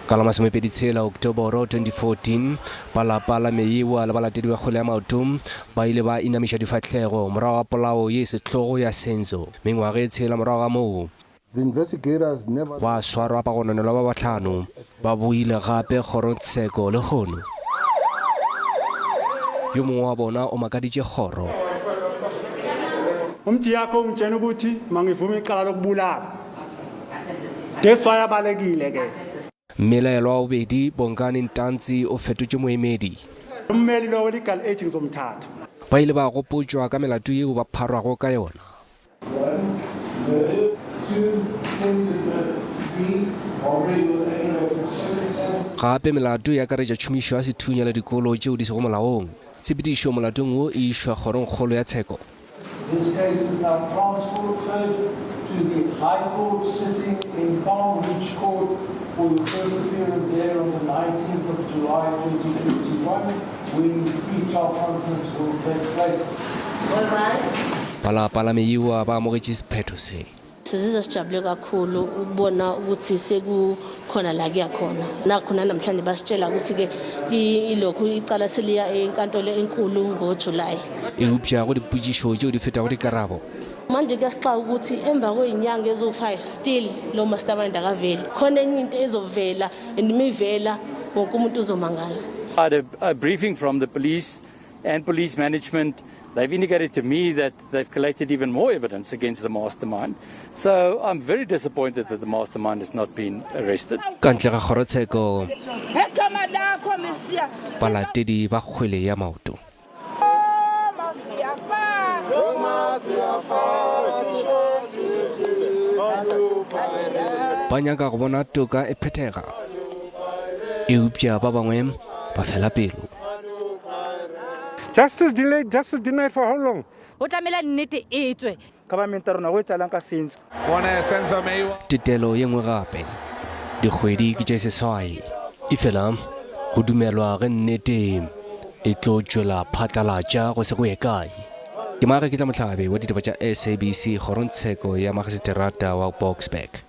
Ka la masomepeditshela Oktoboro 2014, ba lapa la Meyiwa le balatedi ba kgwele ya maoto ba ile ba inamiša difahlego morago ga polao ye sehlogo ya Senzo. Mengwaga e tshela morago ga moo, Gwa swarwa bagononelwa ba bahlano, ba boile gape kgorongtsheko lehono. Yo mongwe wa bona o makaditše kgoro. Umjiyakho ungitshena ukuthi mangivume icala lokubulala. That's why abalekile ke. Mmelaelwa wa bobedi, Bongani Ntanzi, o fetotše moemedi. Ummeli lo we-legal aid ngizomthatha. Ba ile ba gopotšwa ka melato yeo ba pharwago ka yona. Gape melato e akaretša tšhomišo ya sethunya le dikolo tšeo di sego molaong. Tshepedišo molatong wo e išwa Kgorongkgolo ya Tsheko. Ba lapa la Meyiwa ba amogetše sephetho se. Sizizwa sijabule kakhulu ukubona ukuthi sekukhona la kuya khona. Nakho nanamhlanje basitshela ukuthi-ke ilokhu icala seliya enkantolo enkulu ngoJulayi. Eupša go dipotšišo tšeo di fetago dikarabo. Manje kuyasixaka ukuthi emva kwey'nyanga eziwu-five still lo mastermind akaveli. Khona enye into ezovela and uma ivela wonke umuntu uzomangala. I had a briefing from the police and police management. They've indicated to me that they've collected even more evidence against the mastermind. So I'm very disappointed that the mastermind has not been arrested. Ka ntle ga kgorotsheko, balatedi ba kgwele ya maoto. Ba nyaka go bona toka e phethega, eupša ba bangwe ba fela pelo. Justice delayed, justice denied for how long? Go tlamela nnete e tswe. Government ya rona go etsalang ka Senzo? Tetelo ye nngwe gape, dikgwedi ke tše seswai, efela go dumelwa ge nnete e tlo tšwela phatlalatša go se go ye kae. Ke Mageketla Mohlabe wa ditaba tša SABC kgorongtsheko ya Magiseterata wa Boksburg.